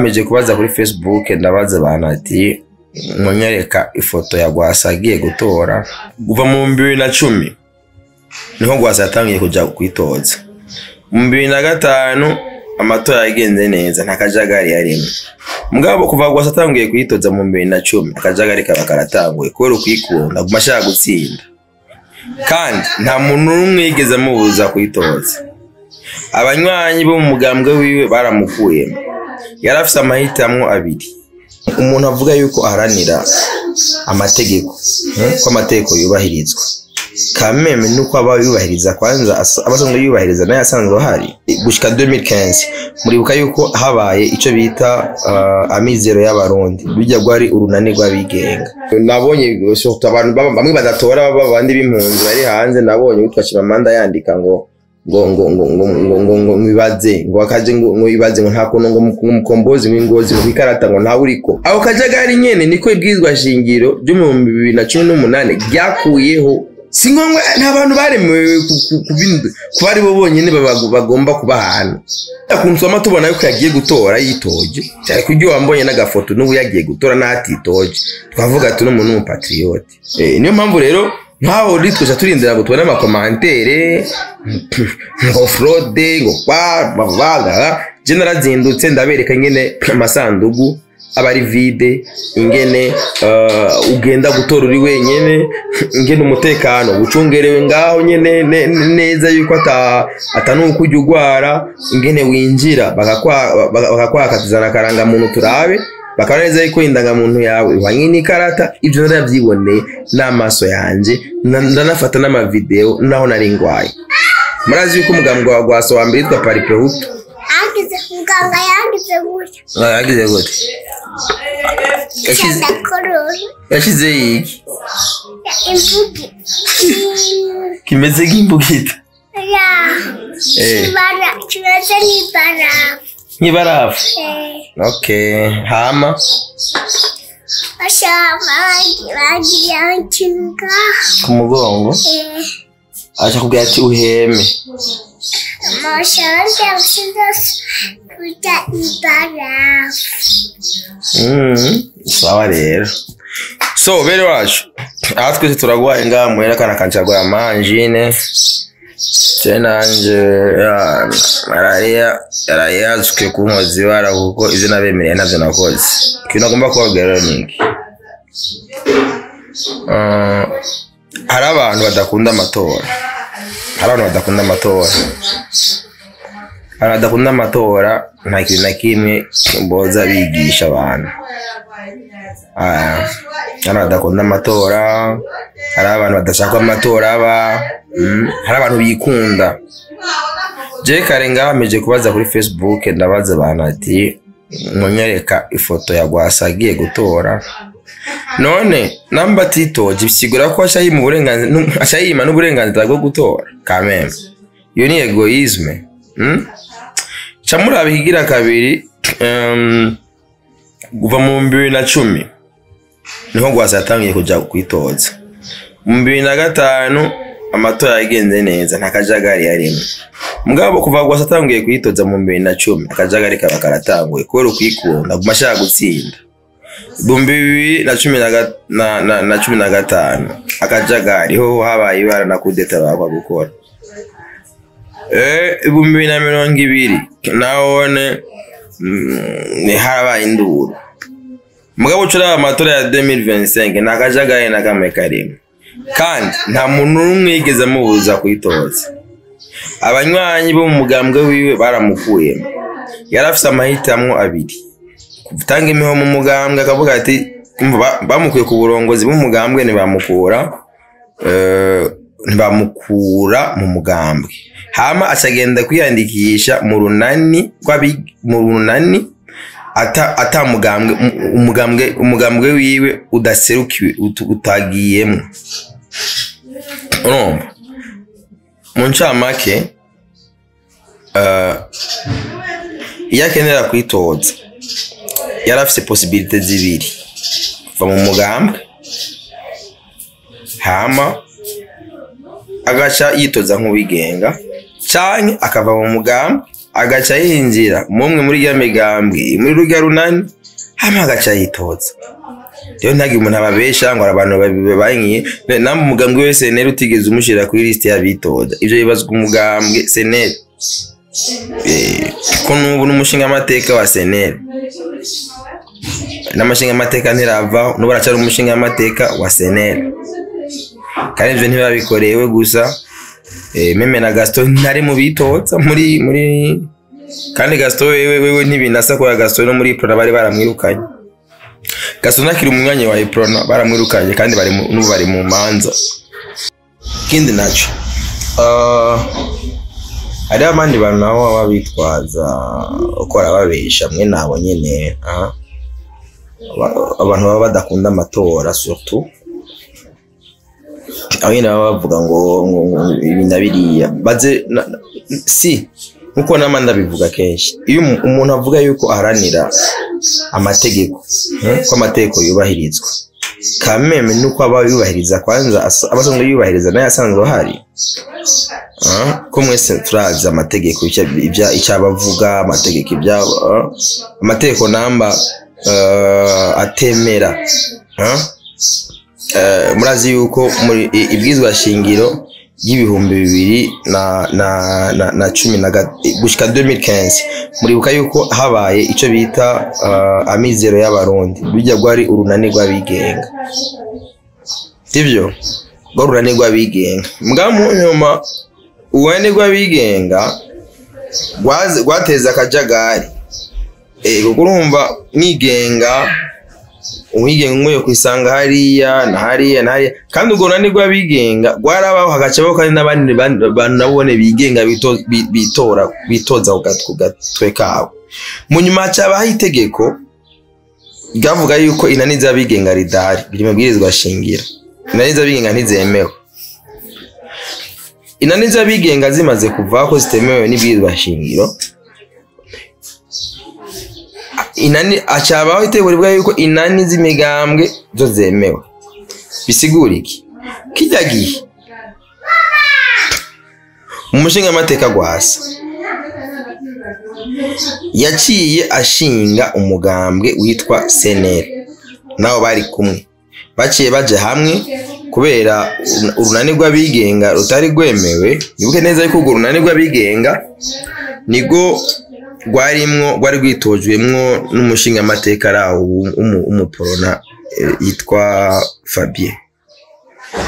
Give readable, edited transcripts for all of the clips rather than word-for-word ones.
Meje kubaza kuri Facebook, ndabaza abantu ati: "Munyereka ifoto ya Rwasa agiye gutora." Kuva mu 2010 niho Rwasa yatangiye kuja kwitoza. Mu 2005 amatora yagenze neza, nta kajagari yarimwe. Mugabo kuva Rwasa atangiye kwitoza mu 2010, akajagari kaba karatanguye kubera ukwikunda, aguma ashaka gutsinda, kandi nta muntu n'umwe yigeze amubuza kwitoza. Abanywanyi bo mu mugambwe wiwe baramukuyemo. Yari afise amahitamwo abiri. Umuntu avuga yuko aharanira amategeko, ko amategeko yubahirizwa, kameme nuko aba yubahiriza kwanza aba asanzwe yubahiriza nayo asanzwe ahari gushika 2015. Muribuka yuko habaye ico bita Amizero y'Abarundi, bijya rwari urunani rw'abigenga. Nabonye surtout abantu bamwe badatora, b'abandi b'impunzi bari hanze. Nabonye witwa Chimamanda yandika ngo ngo ngo ibaze ngo akaje ngo ibaze ngo nta kuntu ngo Mukombozi w'Ingozi ngo ikarata ngo ntawe uriko. Ako kajagari nyene niko ibwirizwa shingiro ryo mu 2018 ryakuyeho. Si ngombwa, nta bantu baremewe kuba ari bo bonyene bagomba kuba ahantu. Ukuntu twama tubona yuko yagiye gutora yitoje, cyane kuryo wambonye n'agafoto n'ubu yagiye gutora n'atitoje, twavuga ati n'umuntu w'umupatriote. Niyo mpamvu rero nkaho ritwesha turindira ngo tubone ama commentaires ngo fraude, ngo kwa bavuga. Je narazindutse ndabereka ingene amasandugu aba ari vide, ingene ugenda gutora uri wenyene, ingene umutekano ucungerewe ngaho nyene neza yuko ata nuko ujya ugwara, ingene winjira bakakwaka tuzana akarangamuntu turabe, bakabona neza yuko indangamuntu yawe ihwanye n'ikarata. Ibyo narabyiboneye n'amaso yanje, ndanafata n'amavideo naho nari ngwaye. Murazi yuko umugambwe wa Rwasa wa mbere yitwa Palipehutu. Yangize, muganga yangize gutya. Yagize gute? Ndakorora. Yashize iki? Imbugi. Kimeze nk'imbugita? Ya. Eh. Ibara kimeze nk'ibarafu. Nk'ibarafu? Eh. Okay, hama? Bashaka bagira ikinga. Ku mugongo? Eh. Aca kubwira ati uheme. Amashanyarazi kurya ibarafu. Sawa rero. So bene wacu, aha twese turagwaye ngaha muhera, kana kanje agwaye ama angines. Je nanje ya malaria yaraye yazuke kunkoza ibara, kuko ivyo nabemereye ntavyo nakoze. Ikintu nagomba kubabwira rero ni iki: hari abantu badakunda amatora, hari abantu badakunda amatora, abantu badakunda amatora. Nta kintu na kimwe boza bigisha abantu. Hari abantu badakunda amatora, hari abantu badashaka ko amatora aba, hari abantu bikunda. Je kare ngameje kubaza kuri Facebook, ndabaza abantu ati: "Munyereka ifoto ya Rwasa agiye gutora." None namba atitoje, bisigura ko aca yima uburenganzira, aca yima n'uburenganzira bwo gutora. Kameme iyo ni égoïsme, Ca muraba ikigira kabiri: kuva mu 2010 niho Rwasa yatangiye kuja kwitoza. Mu 2005 amatora yagenze neza, nta kajagari yarimwe. Mugabo kuva Rwasa atangiye kwitoza mu 2010, akajagari kaba karatanguye kubera ukwikunda, aguma ashaka gutsinda. 2015 akajagari ho habaye ibara na kudeta bakwa gukora. 2020 nahone harabaye induru. Mugabo ucuraba amatora ya 2025, nta kajagari na kamwe karimo, kandi nta muntu n'umwe yigeze amubuza kwitoza. Abanywanyi bo mu mugambwe wiwe baramukuyemo. Yari afise amahitamwo abiri: gutanga imiho mu mugambwe, akavuga ati umva, bamukuye ku burongozi bw'umugambwe, ntibamukura mu mugambwe, hama acagenda kwiyandikisha mu runani mu runani ata mugambwe, umugambwe wiwe udaserukiwe, utagiyemwo. Urumva, mu ncamake, iyo akenera kwitoza yari afise possibilités zibiri: kuva mu mugambwe hama agaca yitoza nk'uwigenga, canke akava mu mugambwe. Agaca yinjira mumwe muri ya migambwe muri rurya runani, hama agaca yitoza. Rero ntagire umuntu ababesha ngo abantu babankiye namwe. Umugambwe wese CNL utigeze umushira kuri liste y'abitoza, ivyo bibazwa umugambwe CNL. Ko n'ubu n'umushinga amateka wa CNL n'amashinga amateka ntiravaho, n'ubu aracari umushinga amateka wa CNL. Kandi ivyo ntibabikorewe gusa, même na Gaston ntari mu bitoza muri kandi Gaston wewe ntibinasa ko Gaston no muri Uprona bari baramwirukanye. Gaston akiri umwanya wa Uprona baramwirukanye, kandi bari n'ubu bari mu manza. Ikindi naco, hariho abandi bantu nabo baba bitwaza uko barababesha mwe nabo nyene, abantu baba badakunda amatora, surtout aho nyene baba bavuga ngo ibi na biriya baze si nkuko nama ndabivuga kenshi. Iyo umuntu avuga yuko aharanira amategeko, ko amategeko yubahirizwa, kameme nuko aba yubahiriza kwanza aba asanzwe yubahiriza nayo asanzwe ahari. Ko mwese turazi amategeko icyo abavuga amategeko, amategeko namba atemera. Murazi yuko muri ibwizwa shingiro y'ibihumbi bibiri na cumi na gushika 2015, muribuka yuko habaye ico bita Amizero y'Abarundi. Bijya rwari urunani rw'abigenga, sivyo? Rwari urunani rw'abigenga. Mbwa mu nyuma urunani rw'abigenga rwateza akajagari, kuko urumva mwigenga, umwigenga umwe yo kwisanga hariya na hariya na hariya. Kandi urwo runani rw'abigenga rwarabaho, hagacabaho kandi n'abandi bantu nabone bigenga bitora bitoza ku gatwe kabo. Mu nyuma hacabaho itegeko ryavuga yuko inani z'abigenga ridahari, biri mu bwirizwa shingiro, inani z'abigenga ntizemewe. Inani z'abigenga zimaze kuvaho ko zitemewe n'ibwirizwa shingiro, inani acabaho itegeko rivuga yuko inani z'imigambwe zo zemewe. Bisigura iki? Kijya gihe umushinga amateka gwasa yaciye ashinga umugambwe witwa CNL, nabo bari kumwe baciye baje hamwe kubera urunani rw'abigenga rutari rwemewe. Nibuke neza yuko urwo runani rw'abigenga nibwo rwarimwo rwari rwitojwemwo n'umushinga amateka araho w'umuporona, yitwa Fabien,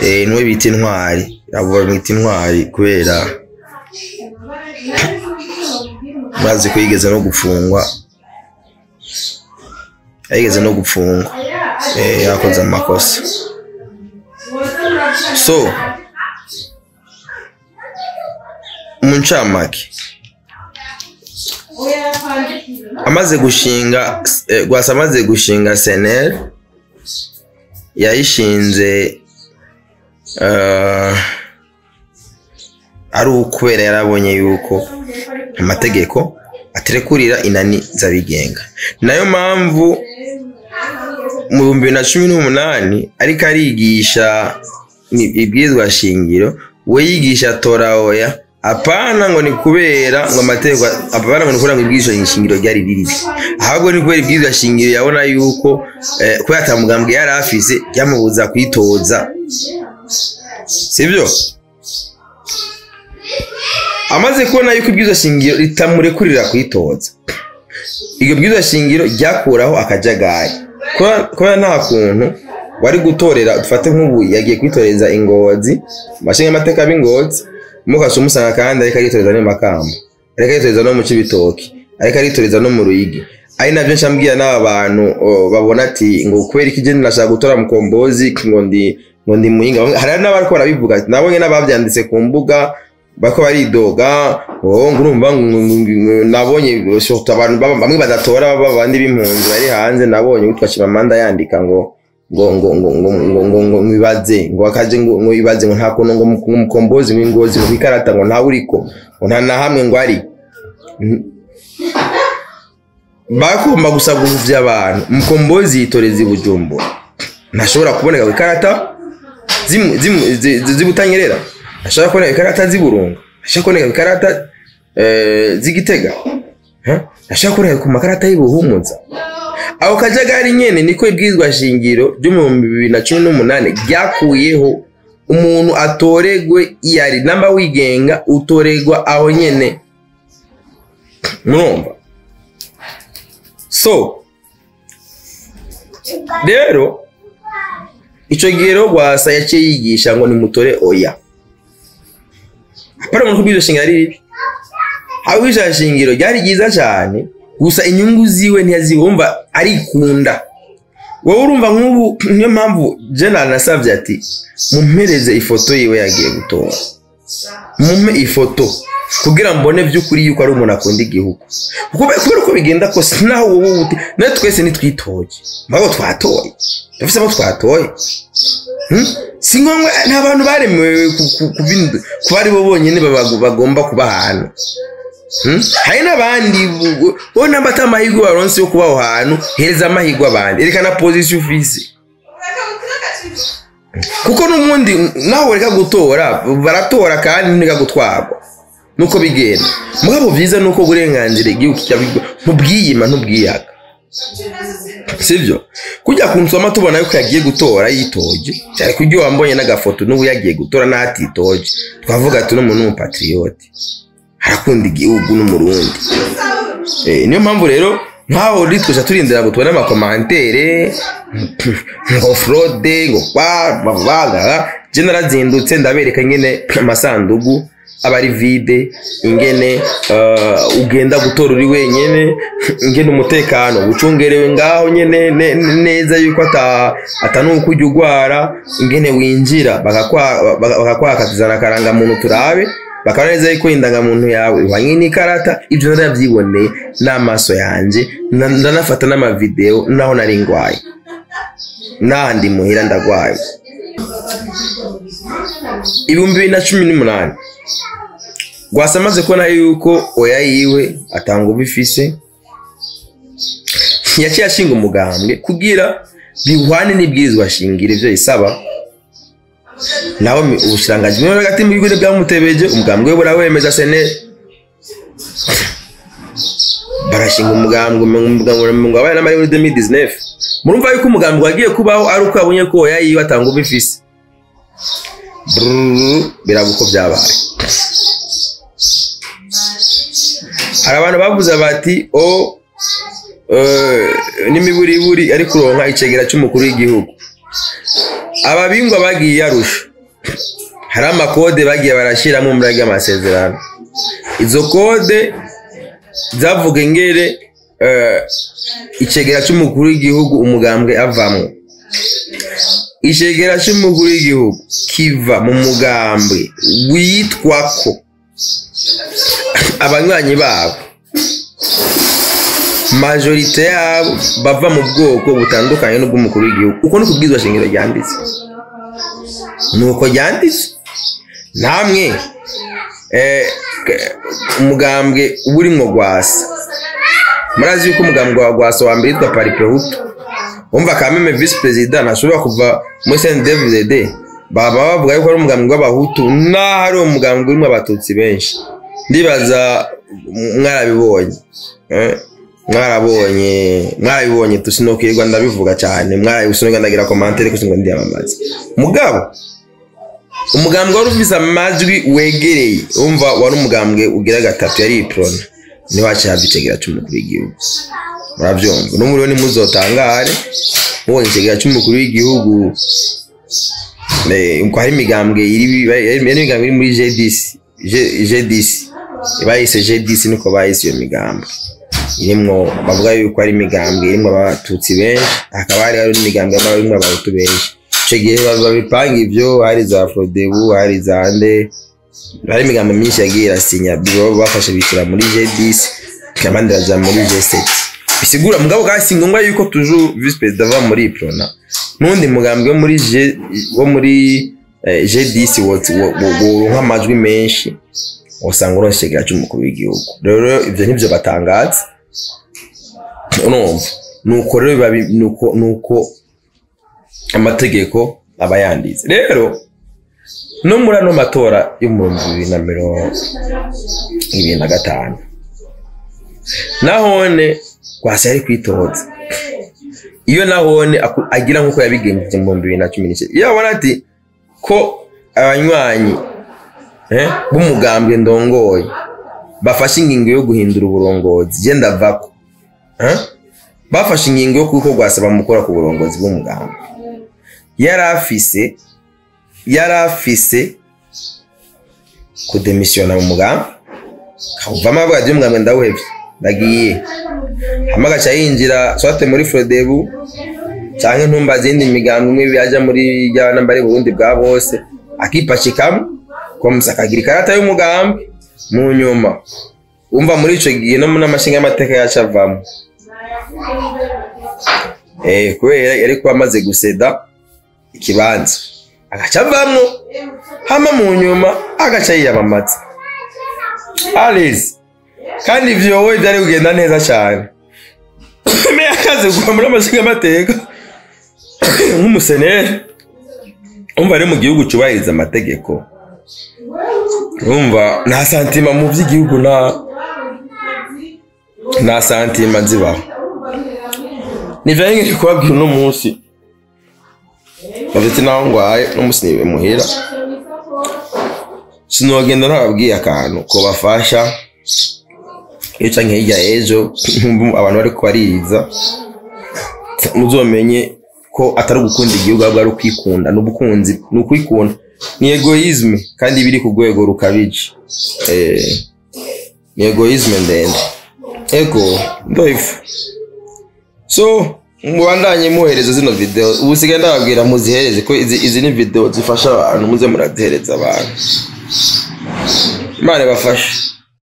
niwe bita Intwari. Abo bamwita Intwari kubera bazi ko yigeze no gufungwa, yigeze no gufungwa, yakoze amakosa. So mu ncamake, amaze gushinga Rwasa amaze gushinga CNL, yayishinze ari ukubera yarabonye yuko amategeko aterekurira inani z'abigenga. Nayo mpamvu mu 2018 ariko arigisha ibwirizwa shingiro, we yigisha tora oya, apana ngo ni kubera ngo amategeko, apana ngo ni kubera ngo ibwirizwa shingiro ryari riribi, ahubwo ni kubera ibwirizwa shingiro yabona yuko kubera ata mugambwe yari afise ryamubuza kwitoza, sibyo? Amaze kubona yuko ibwirizwa shingiro ritamurekurira kwitoza, iryo bwirizwa shingiro ryakuraho akajagari, kubera nta kuntu wari gutorera. Dufate nk'ubu yagiye kwitoreza Ingozi, amashinga amateka b'Ingozi, mukasha umusanga kandi ariko aritoreza no Makamba, ariko aritoreza no mu Cibitoki, ariko aritoreza no mu Ruyigi. Ari navyo nshambwira n'aba bantu babona ati ngo kubera iki je nashaka gutora Mukombozi ngo ndi Muyinga. Hari n'abariko barabivuga, nabonye n'abavyanditse ku mbuga bariko baridoga ngo urumva ngo nabonye surtout abantu bamwe badatora, bandi b'impunzi bari hanze. Nabonye witwa Chimamanda yandika ngo ngo ibaze ngo akaje ngo ibaze ngo nta kuntu ngo Mukombozi w'Ingozi ngo ikarata ngo ntawe uriko, ngo nta na hamwe ngo ari bagomba gusa guhuvya abantu. Mukombozi yitoreza i Bujumbura, ntashobora kuboneka ku ikarata z'Ibutanyerera, ntashobora kuboneka ku ikarata z'Iburunga, ntashobora kuboneka ku ikarata z'Igitega. Ashaka kureka ku makarata y'Ibuhumuza. Aho kajagari nyene niko ibwirizwa shingiro ryo mu 2018 ryakuyeho umuntu atoregwe iyari namba wigenga utoregwa aho nyene. Murumva? So rero ico gihe rero Rwasa yaciye yigisha ngo nimutore oya. Apana ngo kubwirizwa shingiro ari ribi. Ibwirizwa shingiro ryari ryiza cyane, gusa inyungu ziwe ntiyazibumva, arikunda. Wowe urumva nk'ubu niyo mpamvu General nasavye ati mumpereze ifoto yiwe yagiye gutora, mumpe ifoto kugira mbone by'ukuri yuko ari umuntu akunda igihugu. Kuko kubera uko bigenda kose, naho wowe uti na twese nitwitoje, mbago twatoye, dufise abo twatoye. Si ngombwa, nta bantu baremewe kuba ari bo bonyene bagomba kuba ahantu. Hari n'abandi bo namba ata amahirwe baronse yo kuba aho hantu, hereza amahirwe abandi, erekana position ufise. Kuko n'ubundi naho ureka gutora baratora kandi ntureka gutwarwa, nuko bigenda. Mugabo vyiza nuko uburenganzira igihugu ntubwiyima ntubwiyaga, sivyo? Kujya kunsoma tubona yuko yagiye gutora yitoje, cyane kujya wambonye n'agafoto n'ubu yagiye gutora n'atitoje, twavuga ati n'umuntu w'umupatriote arakunda igihugu n'umurundi. Niyo mpamvu rero nkaho ritwesha turindira ngo tubone amakomantere ngo fraude ngo kwa babaga. Je narazindutse ndabereka nyene amasandugu aba ari vide, ingene ugenda gutora uri wenyene, ingene umutekano ucungerewe ngaho nyene neza yuko atanuko ujya ugwara, ingene winjira bakakwakatizana akaranga muntu turabe, bakabona neza yuko indangamuntu yawe ihwanye n'ikarata. Ibyo narabyiboneye n'amaso yanje, ndanafata n'amavideo naho nari ngwaye, nandi muhira ndagwaye. 2018 Rwasa amaze kubona yuko oya yiwe atanga ubifise, yaciye ashinga umugambwe kugira bihwane n'ibwirizwa shingiro ivyo isaba. Naho ubushirangaji bwo hagati mu bigo byamutebeje umugambwe we burawemeza sene, barashinga umugambwe ngo abaye n'amari muri 2019. Murumva yuko umugambwe wagiye kubaho ari uko abonye ko oya yiwe atanga ubifise. Birabuko byabaye. Hari abantu bavuze bati o n'imiburiburi ari kuronka icegera cy'umukuru w'igihugu. Ababingwa bagiye yarusha, hari amakode bagiye barashiramo muri aya masezerano. Izo kode zavuga ingere icegera cy'umukuru w'igihugu umugambwe avamwo. Icegera cy'umukuru w'igihugu kiva mu mugambwe witwa ko abanywanyi babo majorite yabo bava mu bwoko butandukanye n'ubw'umukuru w'igihugu. Uko ni kubwizwa shingiro ryanditse, nuko ryanditse. Namwe umugambwe uburimwo Rwasa, murazi yuko umugambwe wa Rwasa wa mbere yitwa Paripehutu. Umva Kameme vice president ntashobora kuva muri CNDD-FDD, baba bavuga yuko ari umugambwe w'abahutu naho ari umugambwe urimo abatutsi benshi. Ndibaza mwarabibonye, mwarabibonye tusinokirwa ndabivuga cyane, mwarabibonye ndagira commentaire kuko ndiyamamaza. Mugabo umugambwe wari ufise amajwi wegereye, umva wari umugambwe ugira gatatu yari Iprona, niho haciye hava icegera c'umukuru w'igihugu. Muravyumva n'umuriwe nimuzotangare mubonye icegera c'umukuru w'igihugu. Ko hari imigambwe iri muri G10, G10 bayise G10, niko bayise iyo migambwe irimwo, bavuga yuko ari imigambwe irimwo abatutsi benshi, hakaba hari n'imigambwe irimwo abahutu benshi. Ico gihe babipanga ivyo, hari za Frodebu, hari za nde, hari imigambi myinshi yagiye irasinya, bafashe bishira muri G10 abandi baja muri G7. Bisigura mugabo kandi si ngombwa yuko toujours vice president ava muri Iprona, n'undi mugambwe wo muri G10 woronka amajwi menshi usanga uronse icegera c'umukuru w'igihugu. Rero ivyo ntivyo batangaza, urumva nuko rero nuko amategeko aba yanditse. Rero No muri ano matora yo mu 2025 nahone Rwasa yari kwitoza. Iyo nahone agira nkuko yabigenjeje mu 2019, iyo abona ati ko abanywanyi b'umugambwe ndongoye bafashe ingingo yo guhindura uburongozi, je ndavako, bafashe ingingo yo kuko Rwasa bamukora ku burongozi bw'umugambwe, yari afise kudemisiyona mu mugambi, kawuvamo, avuga ati: "Umugambwe ndawuhevye, ndagiye." Hama agaca yinjira soit muri Frodebu canke ntumba zindi migambi imwe yaja muri rya nambari Burundi bwa bose, akipachikamo komusa, akagira ikarata y'umugambi. Mu nyuma umva muri ico gihe no n'amashinga y'amateka yaca avamo, kubera yari kuba amaze guseda ikibanza, agaca avamwo, hama mu nyuma agaca yiyamamaza alize. Kandi ivyo wowe vyari kugenda neza cyane. Me akaze kuva muri amashinga y'amateka nk'umuseneri, umva ari mu gihugu cubahiriza amategeko, umva nta sentiment mu by'igihugu, nta sentiment zibaho. Nivyo ngiye kubabwira uno munsi. Bafite naho ngwaye no munsi niwe muhira, sinogenda ntababwiye akantu ko bafasha iyo canke hirya ejo abantu bariko bariza, muzomenye ko atari ugukunda igihugu, ahubwo ari ukwikunda, ni ubukunzi, ni ukwikunda, ni égoïsme, kandi biri ku rwego rukabije. Ni égoïsme ndende. Ego ndoifu. So mubandanye muhereza zino video. Ubu sigaye ndababwira muzihereze, ko izi ni video zifasha abantu. Muze murazihereza abantu. Imana ibafashe.